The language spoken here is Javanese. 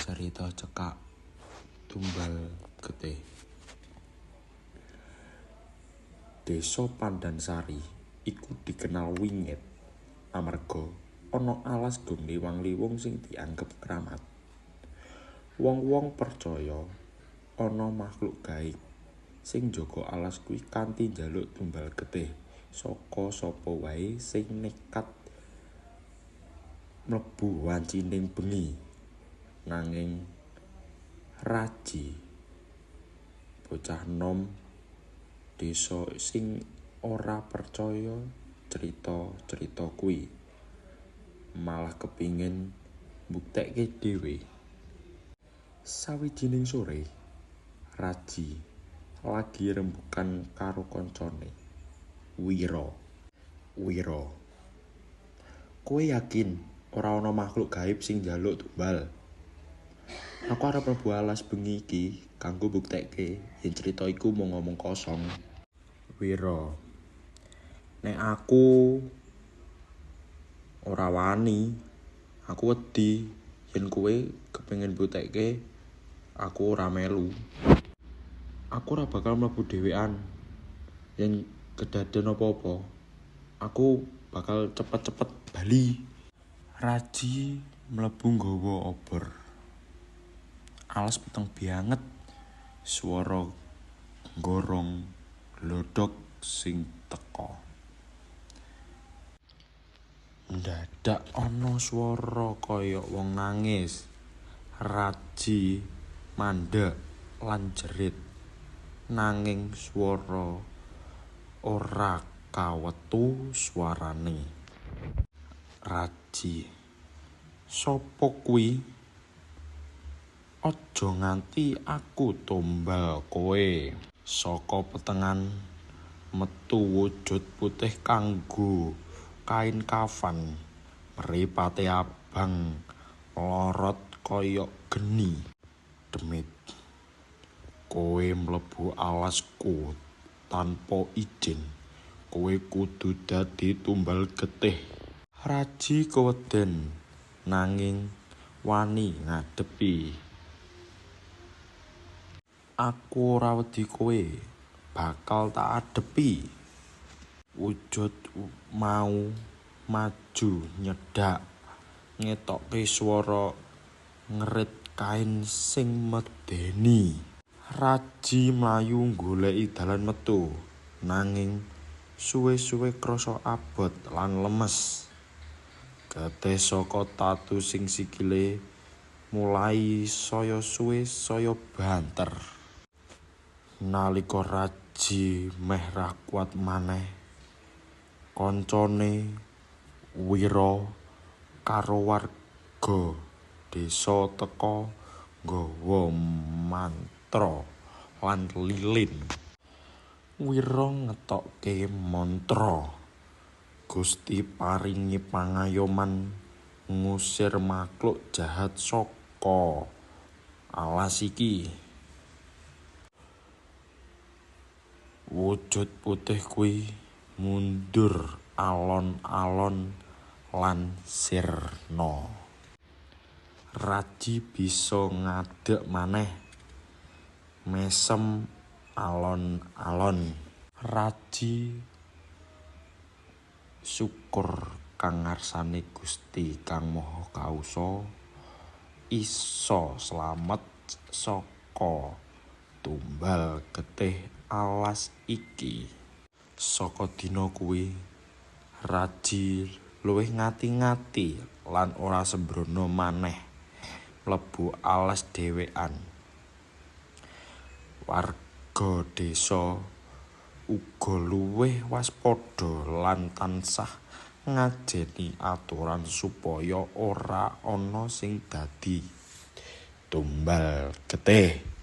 Carita cekak tumbal getih. Desa Pandansari iku dikenal wingit amarga ana alas Gong Liwang-liwung sing dianggep kramat. Wong-wong percaya ana makhluk gaib sing njaga alas kuwi kanthi njaluk tumbal getih saka sapa wae sing nekat mlebu wancine bengi. Nanging Raji, bocah nom desa sing ora percaya crita-crita kuwi, malah kepingin mbuktekke dhewe. Sawijining sore, Raji lagi rembugan karo kancane, Wira. "Wira, kowe yakin ora ana makhluk gaib sing njaluk tumbal? Aku arep mlebu alas bengi iki kanggo mbuktekke yen crita iku mung omong kosong." "Wira, nek aku ora wani, aku wedi yen kowe kepengin mbuktekke aku ora melu. Aku ora bakal mlebu dhewean. Yen kedaden apa-apa, aku bakal cepet-cepet bali." Raji mlebu nggawa obor. Alas peteng banget, swara nggorong glodhok sing teka. Ndadak ana swara kaya wong nangis. Raji mandheg lan jerit, nanging swara ora kawetu swarane. Raji, "Sapa kuwi? Aja nganti aku tumbal kowe." Saka petengan metu wujud putih kanggo kain kafan, mripate abang mlorot kaya geni. "Demit, kowe mlebu alasku tanpa ijin. Kowe kudu dadi tumbal getih." Raji keweden nanging wani ngadepi. "Aku ora wedi kowe, bakal tak adepi." Wujud mau maju nyedhak, ngetokke swara ngerit kain sing medeni. Raji mlayu nggoleki dalan metu, nanging suwe-suwe krasa abot lan lemes. Getih saka tatu sing sikile mulai saya suwe saya banter. Nalika Raji meh ra kuat maneh, kancane Wira karo warga desa teka nggawa mantra lan lilin. Wira ngetokke mantra, "Gusti paringi pangayoman ngusir makhluk jahat saka alas iki." Wujud putih kuwi mundur alon-alon lan sirna. Raji bisa ngadeg maneh, mesem alon-alon. Raji syukur kang ngarsane Gusti Kang Maha Kawasa isa slamet saka tumbal getih alas iki. Saka dina kuwi, Raji luwih ngati-ngati lan ora sembrono maneh mlebu alas dhewean. Warga desa uga luwih waspada lan tansah ngajeni aturan supaya ora ana sing dadi tumbal getih.